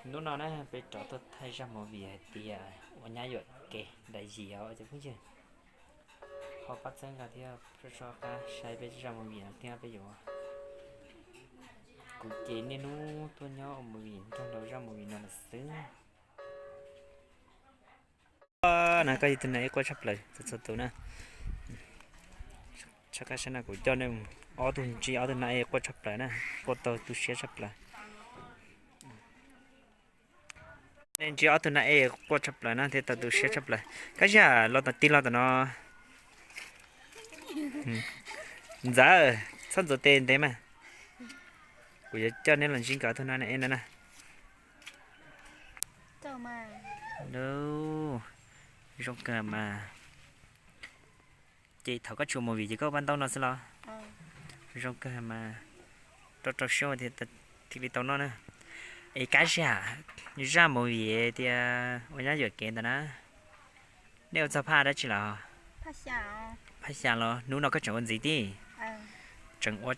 Hnub no na peb rov tuaj thaij zaj movie hais tias ua nyab yuam kev daim yim os cov phooj ywg. Ho pab txhawb nqa thiab soj qab saib peb zaj movie no thiab peb yuav, kuv ces niaj hnub tuaj nyob ua movie nrog rau zaj movie no lawm xwb. Na koj yog tus nas ej quaj tshaj plaws txhua txhua tus na. Soj qab saib no kuv coj nej ob tug ntsib ob tug nas ej quaj tshaj plaws na, quaj tau tu siab tshaj plaws. Nej ntsib ob tug nas ej quaj tshaj plaws na thiab tau tu siab tshaj plaws. Kab zaj los tom tig los tom no. Ntxawm, txhob ntxuav tes ntev mas. Kuv yuav coj neb los ntsib nkawd ob tug nas ej no na. Zoo kawg mas. Ces thaum koj tsis ua movie ces koj ua paj ntaub no xwb los? Zoo kawg mas, rau rau siab thiaj li tau noj na. Es Kab Zaj, zaj movie tias ua nyab yuam kev ntawd na, nej ua txog phaj dab tsi lawm? Phaj xya los? Hnub no koj tseem ua ntxiv tib? Tseem ua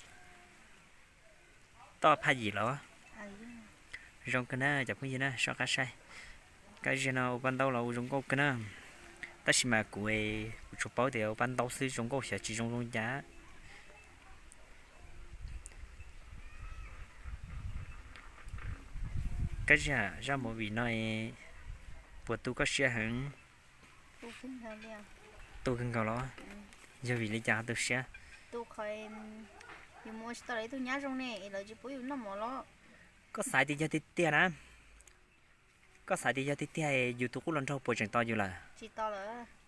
toj phaj yim los? Zoo kawg na cov phooj ywg na, soj qab saib. Kab Zaj no ua paj ntaub los ua zoo nkauj kawg na. Tab sis mas kuv, kuv tsuas paub tias ua paj ntaub xwb zoo nkauj xyov tsis zoo zoo cas. Kab Zaj, zaj movie no puas tu koj siab heev? Tu kawg nkaus los? Yog vim li cas ho tu siab? Koj xav tias yog tiag tiag na? Koj xav tias yog tiag tiag yus tus qub hluas nraug puas tseem tos yus lawm?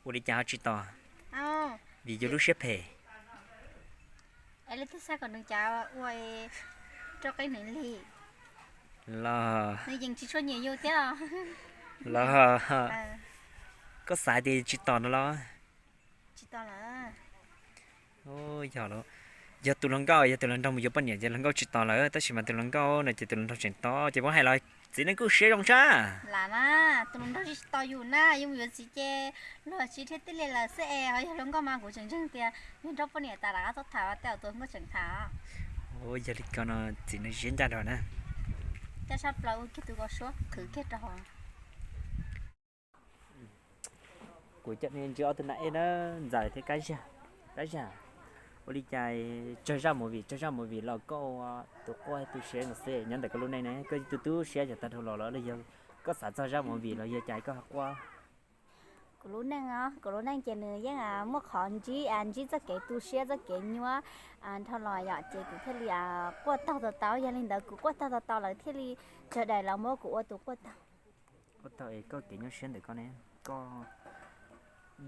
Ua li cas ho tsis tos? Vim yus lub siab phem. Los, los, koj xav tias tsis tos no los? Yog, yog tus hluas nkauj, yog tus hluas nraug mus yuav poj niam ces hluas nkauj tsis tos lawm, tab sis mas tus hluas nkauj no ces tus hluas nraug tseem tos, ces muab hais los txiv neej kuj siab zoo tshaj. Lam na, tus hluas nraug tsis tos yus na, yus mus yuav txiv ces luag tsis thiaj tij li lawm xwb es, ho yog hluas nkauj mas kuv tseem ntseeg tias yog nrog poj niam tas lam qab txob tham tej zaum tus hluas nkauj tseem tham. Yog li ko no txiv neej siab ncaj nraim na. Ncaj tshaj plaws ua kiag tus kaus suab qhwv kiag rau hauv. Kuv coj nej ntsib ob tug nas ej na, Ntxawm thiab Kab Zaj. Kab Zaj, ua li cas tsawg zaj movie, tsawg zaj movie los koj ua tus quaj tu siab no xwb, nyob ntawm koj lub neej ne koj tu tu siab yog tag dhau los los yog koj xav txog zaj movie los yog cas koj quaj? Kuv lub neej os, kuv lub neej ces nws yeej muaj qhov ntsib, ntsib txoj kev tu siab txoj kev nyuaj dhau los yom, ces kuv thiaj li quaj taug tau tau, yog li ntawd kuv quaj taug tau tau lawv thiaj li sawv daws los muab kuv ua tus quaj taug. Quaj taug es koj kev nyuaj siab ntawm koj ne, koj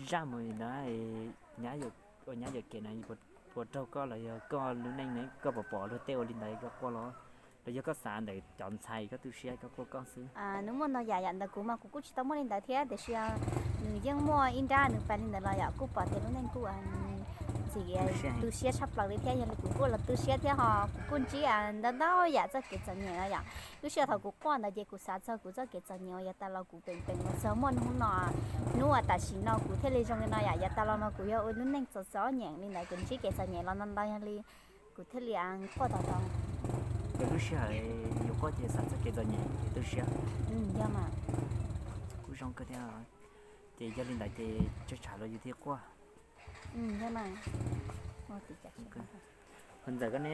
zaj movie ntawd, ua nyab yuam kev na, puas raug koj los yog koj lub neej ne koj pom pom luag tej ua li ntawd koj quaj los, los yog koj xav ntawm cov ntxhais koj tu siab koj quaj koj xwb? Nws muaj ntau yam, yam ntawm kuv mas kuv kuj tsis tau muaj li ntawd thiab, tiam sis nws yeej muaj ib nrab nws pais li ntawd los yom, kuj pom tias lub neej kuj ntxim tu siab tshaj plaws li thiab, yog li kuv kuj los tu siab thiab ho kuv kuj ntsib ntau ntau yam txoj kev txom nyem no yom. Lub sij hawm thaum kuv quaj ntawd ces kuv xav txog kuv txoj kev txom nyem uas yav tas los kuv peem peem los txog muaj hnub no, hnub uas tam sim no kuv thiaj li zoo li no yom, yav tas los mas kuv yog ua lub neej txom txom nyem li ntawd, kuv ntsib kev txom nyem los ntau ntau, yog li kuv thiaj li quaj tau tau. Lub sij hawm yus quaj ces xav txog kev txom nyem tu siab. Yog mas. Kuj zoo kawg thiab. Ces yog li ntawd ces tsawg tsam los yus thiaj quaj. Ho Ntxawm koj ne,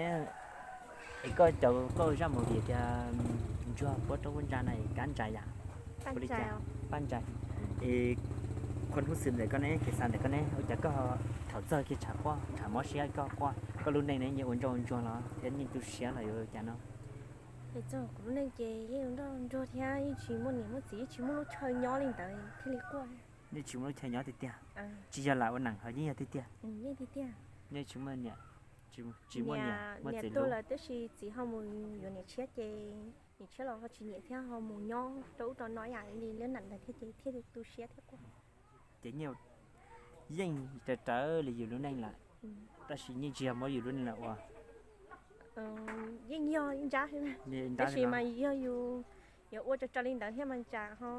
es koj cov koj zaj movie tias ntsuag puab roob puab ntsa na es Kab Ntsa yom? Paj Ntsa. Es qhua hnub xwm ntawm koj ne, kev xav ntawm koj ne, ua cas koj thaum txog kiag tshav quaj tshav mob siab koj quaj, koj lub neej ne yeej ua nroj ntsuag los thiab yeej tu siab los yuav cas no? Es txog kuv lub neej ces yeej ua nroj ntsuag thiab yeej tsis muaj niam muaj txiv, yeej tsis muaj lub chaw nyob li ntawd thiaj li quaj. Yeej tsis muaj lub chaw nyob tiag tiag? Tsis yog lam ua neej ho yeej yog tiag tiag? Yeej tiag tiag. Yeej tsis muaj niam, tsis muaj niam muaj txiv tuag lawm tab sis txiv ho mus yuav niam tshiab ces niam tshiab los ho tsis nyiam thiab ho mus nyob rau ub rau no yam li lub neej ntawd thiab ces thiaj tu siab thiab quaj. Ces yeej raws raws li yus lub neej lawm, tab sis yeej tsis yog muab yus lub neej lawm ua. Yeej yog ib nrab, tab sis mas yog yus yuav ua raws raws li ntawd thiab mas tsam ho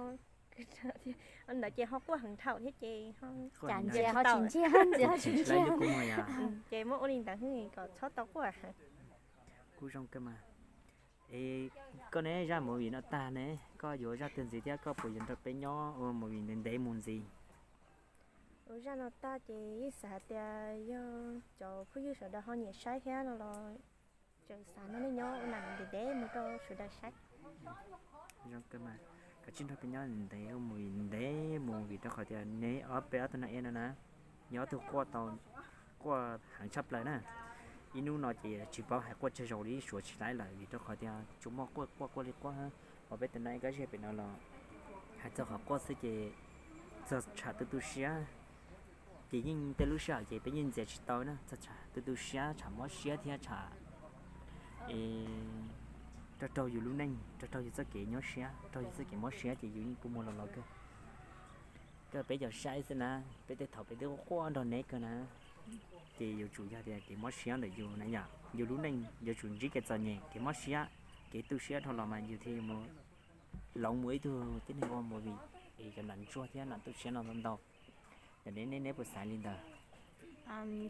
ntawd ces ho quaj heev dhau thiab ces ho ntsia ho tsis ntsiag, ntsia ho tsis ntsiag. Ces muab ua li ntawd kom txhob tau quaj heev. Kuj zoo kawg mas. Es koj ne, zaj movie no tag ne, koj yuav zaj twg ntxiv thiab koj puas yuav nrog peb nyob ua movie ntev ntev mus ntxiv? Ua zaj no tag ces yeej xav hais tias yog cov phooj ywg sawv daws ho nyiam saib thiab no los tseem xav nrog nej nyob ua nam ntev ntev mus rau sawv daws saib. Zoo kawg mas, koj tsis nrog peb nyob ntev ua movie ntev mus vim rau qhov tias neb ob peb ob tug no es no na, nyob ob tug quaj tau, quaj heev tshaj plaws na. Ib hnub no ces tsis paub hais quaj tsawg zaus li, suav tsis laib lawm vim rau qhov tias tsuas muaj quaj quaj quaj li quaj. Hos peb tus no es kab zej pem no los hais txog qhov quaj xwb ces txog tsham tu tu siab ces yeej tej lub sij hawm ces peb yeej ntxias tsis tau na, txog tsham tu tu siab, tsham mob siab thiab tsham raug raug yus lub neej, raug raug yus txoj kev nyuaj siab, raug yus txoj kev mob siab ces yus yeej kua muag los los kawg. Kawg peb cov saib xwb na, peb tej thaum peb twb quaj nrog neb kawg na. Ces yuav tsum yog tias kev mob siab ntawm yus na yom, yus lub neej yuav tsum ntsib kev txom nyem, kev mob siab, kev tu siab dhau los mas yus thiaj mus hloov mus ua ib tug tib neeg ua movie es cov nam ntsuag thiab nam tu siab no ntau ntau. Yog neb, neb puas xav li ntawd?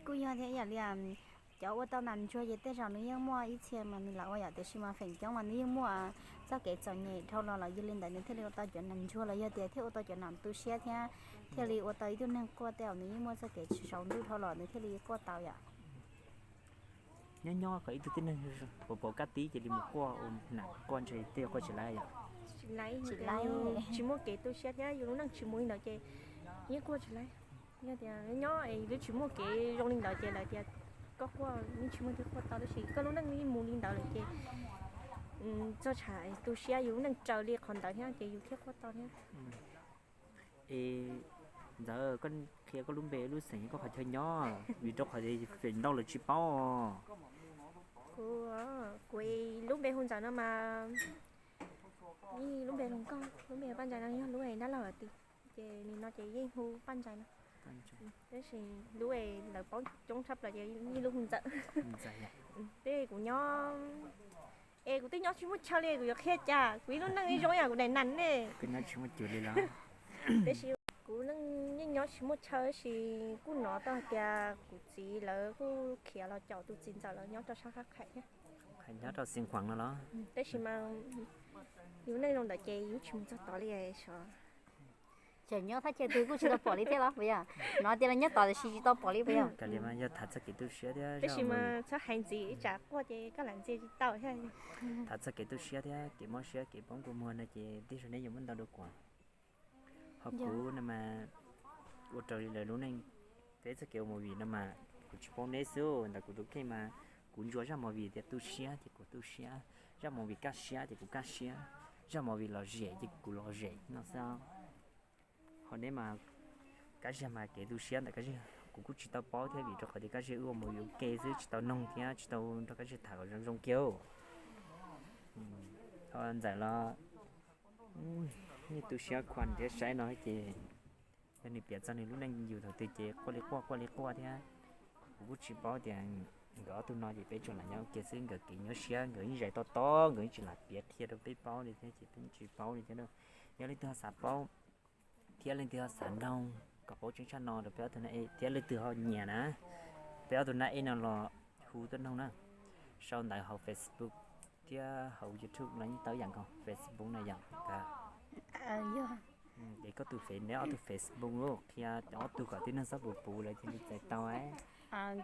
Kuj yog thiab, yam li cov ua tau nam ntsuag ces tej zaum nws yeej muaj ib txhia mas nws lam ua yom, tiam sis mas feem coob mas nws yeej muaj txoj kev txom nyem dhau los los yog li ntawd nws thiaj li ua tau cov nam ntsuag los yog tias thiaj ua tau cov nam tu siab thiab thiaj li ua tau ib tug neeg quaj tej zaum nws yeej muaj txoj kev tsis tsaus ntuj dhau los nws thiaj li quaj tau yom. Nyob nyob kom ib tug tib neeg pom pom kab tib cia li mus quaj ua nam quaj ntshe tej quaj tsis laib yom. Tsis laib, tsis muaj kev tu siab thiab yus lub neej tsis mus li ntawd ces yeej quaj tsis laib. Yog tias nyob es twb tsis muaj kev zoo li ntawd ces lawv tias koj quaj yeej tsis muaj leej twg quaj tau, tab sis koj lub neej yeej mus li ntawd lawm ces txog tsham tu siab yus lub neej raws li qhov ntawd thiab ces yus thiaj quaj tau thiab. Es Ntxawm, koj qhia koj lub npe lub xeem koj qhov chaw nyob vim rau qhov tias feem ntau lawv tsis paub. Kuv, kuv lub npe hu Ntxawm no mas, lub npe hluas nkauj, lub npe Paj Ntsais no yog lub es dab laug lawv tis, ces nim no ces yeej hu Paj Ntsais no. Tab sis lub es lawv paub coob tshaj plaws ces yeej lub hu Ntxawm. Tej kuv nyob, es kuv twb nyob tsis muaj chaw li kuv yuav qhia cas, kuv ib lub neej ib zoo yam kuv daim nas ne. Kuv nyob tsis muaj cus li los. Tab sis kuv yeej nyob tsis muaj chaw tab sis kuj hnov tau hais tias kuv txiv lawv kuj khiav los caum tus txiv ntxawm lawv nyob rau sab qab khaim thiab. Nyob rau Xeev Khuam no los? Tab sis mas yus neej zoo ntawd ces yus tsis mus txog tod li os. Tseem nyob thaj chaw twg kuj tsis tau pom li thiab los puas yog? Hnov tias los nyob tod tiam sis tsis tau pom li puas yog? Kav liam mas yog tham txog kev tu siab thiab, tab sis mas txhob hais ntxiv ib tsam quaj ces koj lam ntxias tsis tau thiab. Tham txog kev tu siab thiab kev mob siab kev poob kua muag no ces tej zaum neb yuav muaj ntau dua kuam. Ho kuv no mas ua raws li lawv lub neej, peb txoj kev ua movie no mas kuv tsis paub neb xwb, ntawm kuv tus kheej mas kuv ntsuas zaj movie tias tu siab ces kuv tu siab, zaj movie kaj siab ces kuv kaj siab, zaj movie lom zem ces kuv lom zem no xwb. Ho neb mas Kab Ziag mas kev tu siab ntawm Kab Ziag kuv kuj tsis tau paub thiab vim rau qhov tias Kab Ziag wb ua movie ua ke xwb tsis tau noog thiab tsis tau nrog Kab Ziag tham kom zoo zoo kiag. Ho Ntxawm los yeej tu siab khuam thiab saib no ces yog nws piav txog nws lub neej yus thaum twg ces quaj li quaj quaj li quaj thiab. Kuv kuj tsis paub tias nkawd ob tug no ces peb tsuas lam nyob ua ke xwb, nkawd kev nyuaj siab nkawd yeej zais tob tob, nkawd yeej tsis lam piav qhia rau peb paub li thiab ces peb yeej tsis paub li thiab. Yog leej twg ho xav paub thiab leej twg ho xav noog kom paub tseeb tshaj no rau peb ob tug no es thiab leej twg ho nyiam na, peb ob tug na es no los hu tuaj noog na. Sau ntawv hauv Facebook thiab hauv YouTube no yeej tau ib yam nkaus, Facebook no yom. Es koj tus Face, neb ob tug Facebook los qhia ob tug kom tib neeg txhob pus pus lawv thiaj li txais tau.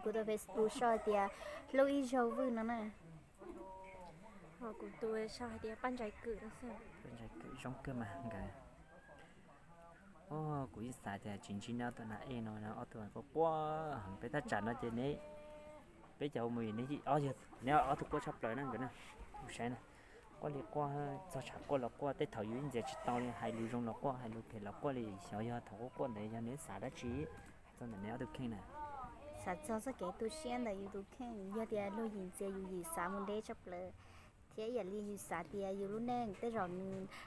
Kuv tus Facebook sau hais tias Hlub Ib Zaug Vwj no na. Ho kuv tus sau hais tias Paj Ntsais Kwm no xwb. Paj Ntsais Kwm zoo kawg mas nkawd. Kuv yeej xav tias tsis ntsib neb ob tug na es no, ob tug quaj quaj heev peb thaj tsam no ces neb, peb cov ua movie neb, neb ob tug quaj tshaj plaws na nkawd na. Kuv saib na, quaj li quaj, txog tshav quaj los quaj, tej thaum yus yeej ntxias tsis tau li, hais lus zoo los quaj, hais lus phem los quaj li. Xyov yog thaum quaj quaj ntawd yog neb xav dab tsi hais txog ntawm neb ob tug kheej na. Xav txog txoj kev tu siab ntawm yus tus kheej, yog tias luag yim ntxias yus yim xav mus deb tshaj plaws. Thiab ib yam li yus xav tias yus lub neej tej zaum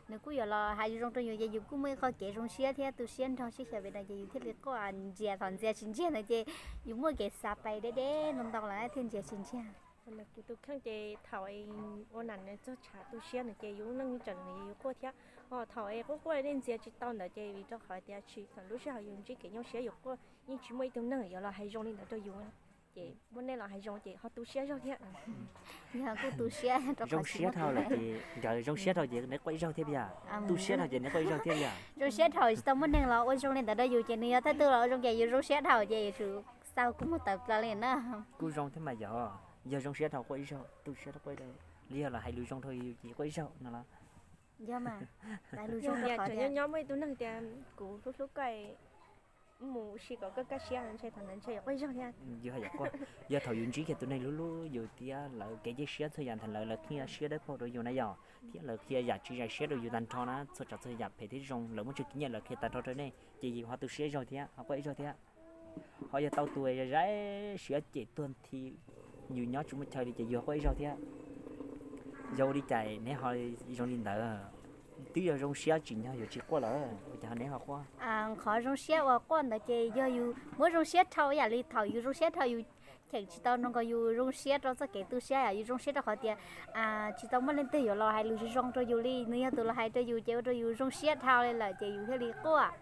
nws kuj yuav los hais zoo rau yus ces yus kuj muaj ib qho kev zoo siab thiab tu siab nrog sib xyaw pem no ces yus thiaj li quaj, ntxias thaum ntxias tsis ntsiag ntawd ces yus muaj kev xav pais deb deb ntau ntau lawm thiaj ntxias tsis ntsiag. Kuv tus kheej ces thaum ua nam txog tshav tu siab ntawd ces yus lub neej tseem yus quaj thiab. Ho thaum es quaj quaj nej ntxias tsis tau ntawd ces vim rau qhov tias tsis, thaum lub sij hawm yus ntsib kev nyuaj siab yus quaj yeej tsis muaj ib tug neeg yuav los hais zoo li ntawd rau yus. Ces muaj neeg los hais zoo ces ho tu siab zog thiab. Yog kuj tu siab, zoo siab dhau lawm ces nkawd zoo siab dhau ces neb quaj ib zaug thiab yom? Tu siab dhau ces neb quaj ib zaug thiab yom? Zoo siab dhau tsis tau muaj neeg los ua zoo li ntawd rau yus ces nws yog thawj tug los ua zoo ces yus zoo siab dhau ces yus tsum xav kuj muag tawm plaws li na. Kuj zoo thiab mas yog, yog zoo siab dhau quaj ib zaug, tu siab dhau quaj ib zaug, li yog los hais lus zoo rau yus ces quaj ib zaug no los? Yog mas, hais lus zoo rau qhov nyob nyob muaj ib tug neeg tias kuv hlub hlub koj, mus ua si kom koj kaj siab, ntshe thaum ntawd ntshe yuav quaj ib zaug thiab. Yus hais yam quaj, yog thaum yus ntsib kiag tus neeg hlub hlub yus thiab lawv kev cia siab txhua yam ntawm lawv, lawv qhia siab dawb paug rau yus na yom, thiab lawv qhia yam tsis zais siab rau yus tag nrho na, txhua tsav txhua yam phem thiab zoo lawv muaj tswv kiv nyiaj lawv qhia tag nrho rau nej ces yus ho tu siab ib zaug thiab ho quaj ib zaug thiab. Ho yog tau tus zais siab cem tuag nthi, yus nyob tsis muaj chaw li ces yus ho quaj ib zaug thiab. Yog ua li cas neb ho zoo li ntawd? Twb yog zoo siab tsim nyog yuav tsis quaj lawm ua cas neb ho quaj? Qhov zoo siab uas quaj ntawd ces yog yus muab zoo siab dhau ib yam li thaum yus zoo siab dhau yus cheem tsis tau no nkaus yus zoo siab rau txoj kev tu siab yom, yus zoo siab rau qhov tias tsis tau muaj leej twg yuav los hais lus zoo zoo rau yus li, nws yog tus los hais rau yus ces ua rau yus zoo siab dhau li lawm ces yus thiaj li quaj.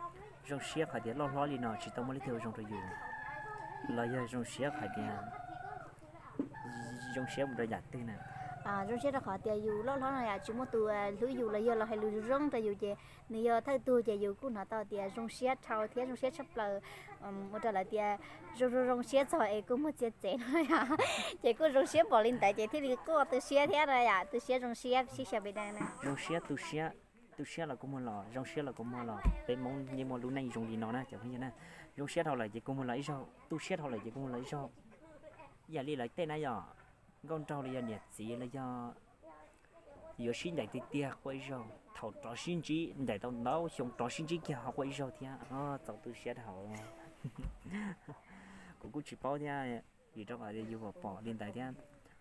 Zoo siab qhov tias loj hlob li no tsis tau muaj leej twg ua zoo rau yus, los yog zoo siab qhov tias zoo siab mus rau yam twg na? Zoo siab rau qhov tias yus loj hlob no yom tsis muaj tus hlub yus los yog los hais lus zoo zoo rau yus ces nws yog thawj tug ces yus kuj hnov tau tias zoo siab dhau thiab zoo siab tshaj plaws. Ua rau lawv tias zoo zoo zoo siab txog es kuj muag txiav txev no yom, ces kuj zoo siab npaum li ntawd ces thiaj li quaj tu siab thiab no yom, tu siab zoo siab sib xyaw pes dai na. Zoo siab tu siab, tu siab los kua muag los, zoo siab los kua muag los, peb Hmoob yeej muaj lub neej zoo li no na cov phooj ywg na. Zoo siab dhau lawm ces kua muag los ib zaug, tu siab dhau lawm ces kua muag los ib zaug. Ib yam li lawv tej na yom, nkauj nraug los yog niam txiv los yog yuav sib ncaim tiag tiag quaj ib zaug, thaum rov sib ntsib ncaim tau ntau xyoo rov sib ntsib kiag ho quaj ib zaug thiab, txaus tu siab dhau. Kuv kuj tsis paub thiab, vim rau qhov yus pom pom li ntawd thiab.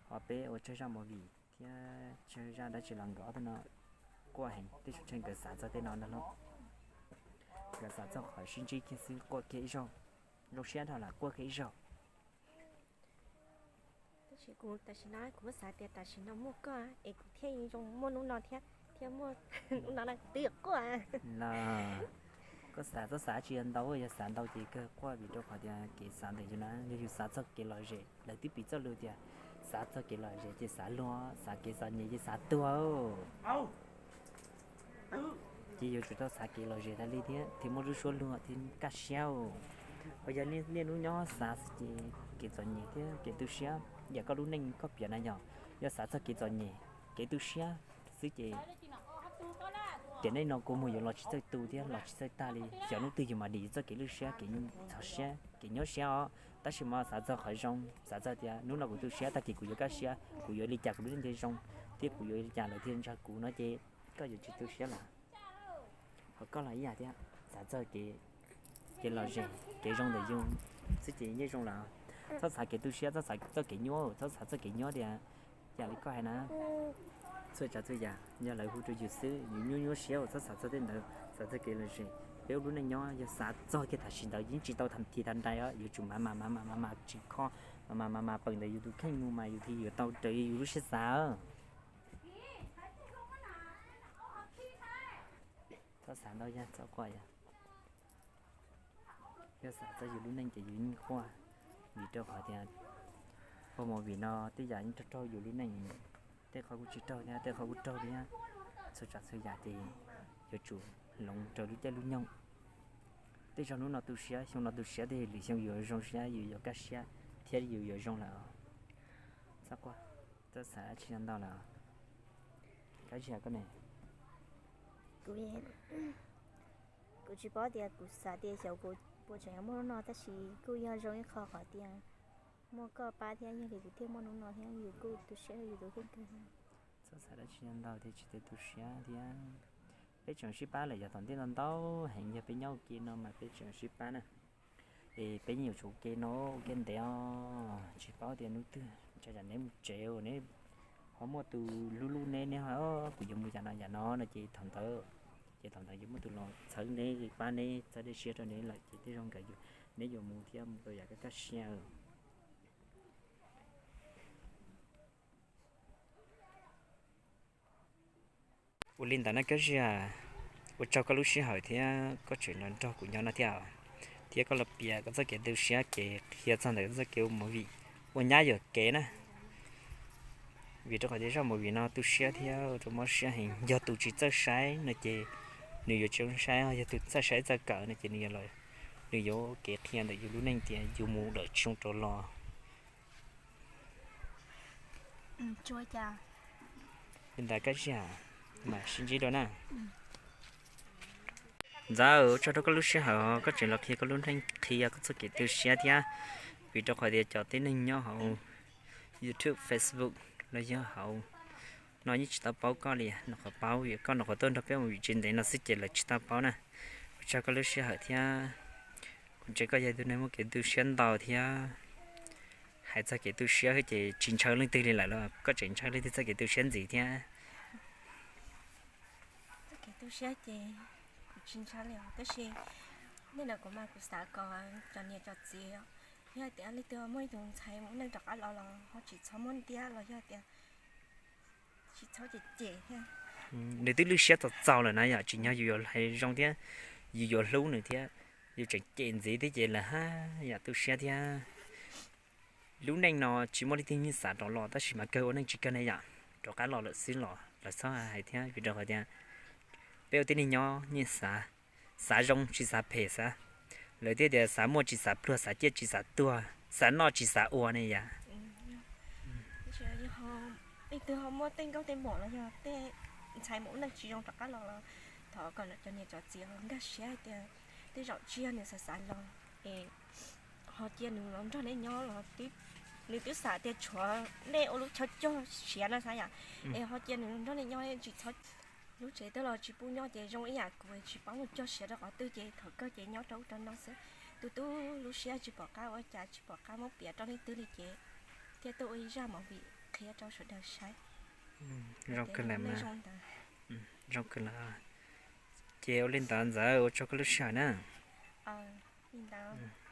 Ho peb ua tsawg zaj movie thiab tsawg zaj dab tsi los nkawd ob tug no quaj heev, tej zaum ntshe nkawd xav txog tej no ntag lauj. Nkawd xav txog qhov sib ntsib kiag xwb quaj kiag ib zaug, zoo siab dhau lawm quaj kiag ib zaug. Tab sis kuv tam sim no kuv muab xav tias tam sim no muaj koj es kuv thiaj zoo muaj hnub no thiab, thiaj muaj hnub no na kuv twb yuav quaj. Los koj xav txhob xav tsis ntau, yog xav ntau ces kawg quaj vim rau qhov tias kev xav ntawm yus na, yog yus xav txog kev lom zem, lawv twb piv txoj lus tias xav txog kev lom zem ces xav luag, xav kev txom nyem ces xav tuag. Ces yuav tsum tau xav kev lom zem tas li thiab thiaj muaj lub suab luag thiab kaj siab. Ho yog niaj hnub nyob xav xwb ces kev txom nyem thiab kev tu siab, yam koj lub neej koj piav na yog, yog xav txog kev txom nyem, kev tu siab xwb ces tiam neej no kua muag yuav los tsis txawj tu thiab los tsis txawj tag li, xyov hnub twg yus mam dim txoj kev lwj siab, kev txog siab, kev nyuaj siab os. Tab sis mas xav txog qhov zoo, xav txog tias hnub no kuv tu siab, tag kis kuv yuav kaj siab, kuv yuav li cas kuv lub neej thiaj zoo, thiab kuv yuav li cas lawv thiaj ntshaw kuv no ces koj yuav tsis tu siab lawm. Ho koj los ib yam thiab, xav txog kev lom zem, kev zoo ntawm yus xwb ces yeej zoo lawm. Txhob xav kev tu siab, txhob xav txoj kev nyuaj, txhob xav txoj kev nyuaj tias, yam li koj hais na, txhua tsav txhua yam yog lawv hu rau yus xwb, yus nyuaj nyuaj siab txhob xav txog tej ntawd, xav txog kev lom zem. Peb ua lub neej nyob yog xav txog kiag tam sim ntawd yeej tsis tau tham thiv tham nrai os, yuav tsum mam mam mam mam mam tsis kho, mam mam mam mam peem ntawm yus tus kheej mus mas yus thiaj yuav tau raws li yus lub siab xav. Txhob xav ntau yog txhob quaj yog, yog xav txog yus lub neej ces yus yeej quaj, vim rau qhov tias pog movie no tej yam yeej raug raug yus lub neej, tej qhov kuj tsis raug thiab tej qhov kuj raug thiab, txhua tsav txhua yam ces yuav tsum hloov raws lub caij lub nyoog. Tej zaum hnub no tu siab, xyoo no tu siab, tej lwm xyoo yus yuav zoo siab, yus yuav kaj siab thiab yus yuav zoo lawm. Txhob quaj, txhob xav dab tsi ntau lawm. Kab ziag koj ne? Kuv tsis paub tias kuv xav tias xyov kuv puas tseem yuav muaj hnub no, tab sis kuj yog zoo ib qho qhov tias muaj koj pab thiab yog li kuv thiaj muaj hnub no thiab, yus kuj tu siab yus tus kheej kawg. Txhob xav dab tsi ntau thiab tsis tau tu siab thiab. Peb tseem sib pab lawm, yog tom ntej ntau ntau heev yog peb nyob ua ke no mas peb tseem sib pab na. Es peb yeej yuav tsum ua ke no ua ke ntev os, tsis paub tias hnub twg tsam neb mus tsev neb ho muaj tus hlub hlub neb, neb ho kuv yuav mus yam no yam no no ces thaum ntawd, ces thaum ntawd yuav muaj tus los txhawb neb pab neb txhawb dej siab rau neb lawm ces tej zaum nkawd, neb yuav mus thiab mus rau yam kaj kaj siab. Ua li ntawd na Kab Ziag, ua tsaug koj lub sij hawm thiab koj tseem los nrog kuv nyob no thiab, thiab koj los piav koj txoj kev tu siab kev qhia txog ntawm koj txoj kev ua movie. Ua nyab yuam kev na, vim rau qhov tias zaj movie no tu siab thiab ua rau mob siab heev. Yog tus tsis txawj saib no ces nws yuav tsis zoo saib, yog tus txawj saib txawj kawm no ces nws yuav, nws yuav ua kev qhia ntawm yus lub neej tias yus mus lawm tsis zoo rov los. Li ntawd koj zam mas sib ntsib dua na. Ntxawm, ua tsaug rau koj lub sij hawm koj tseem los qhia koj lub neej, qhia koj txoj kev tu siab thiab, vim rau qhov tias cov tib neeg nyob hauv YouTube, Facebook los yog hauv no yeej tsis tau paub koj li, nyuam qhuav paub koj nyuam qhuav tuaj nrog peb mus vim tsis ntev no xwb ces lawv tsis tau paub na. Ua tsaug koj lub sij hawm thiab, kuv ntseeg koj yog ib tug neeg muaj kev tu siab ntau thiab. Hais txog kev tu siab ces tsis ntshaw leej twg li lawm los koj tseem ntshaw leej twg txoj kev tu siab ntxiv thiab? Txoj kev tu siab ces kuv tsis ntshaw li os, tab sis nim no kuv mas kuv xav kom cov niam cov txiv, yog hais tias leej twg muaj ib tug ntxhais mus ua neej rov qab los los ho tsis txhob muab ntiab los yog tias tsis txhob cem cem thiab. Nws twb lwj siab txaus txaus lawm na yom, tsim nyog yus yuav hais zoo thiab, yus yuav hlub nws thiab, yus tseem cem ntxiv thiab ces lawv haj yam tu siab thiab. Lub neej no tsis muaj leej twg nyiaj xav rov los, tab sis mas kawg ua neej tsis kawg ne yom, rov qab los lawm xwb los lawv txhob hais thiab, vim rau qhov tias peb ua tib neeg nyob nyiaj xav, xav zoo tsis xav phem xav, lawv thiaj tias xav muaj tsis xav pluag, xav ciaj tsis xav tuag, xav noj tsis xav ua ne yom. Leej twg ho muaj tej nkauj tej muam los yog tej ntxhais mus ua neej tsis zoo rov qab los los thov kom cov niam cov txiv nkag siab hais tias tej zaum tsis yog nws xav xav los es ho cia nws los nrog nej nyob los nws twb xav tias tshuav nej ua lub chaw cog siav no xav yom, es ho cia nws los nrog nej nyob tsis txhob, lub tsev twg los tsis pub nyob ces zoo ib yam kuv tsis paub mus cog siav rau qhov twg ces thaum kawg ces nyob rau ub rau no xwb. Tus tub lub siab tsis pom qab ua cas tsis pom qab muab piav rau leej twg li ces thiaj tuaj ua ib zaj movie qhia rau sawv daws saib. Zoo kawg lawm. Ces ua li ntawd Ntxawm, ua tsaug koj lub sij hawm na. Li ntawd.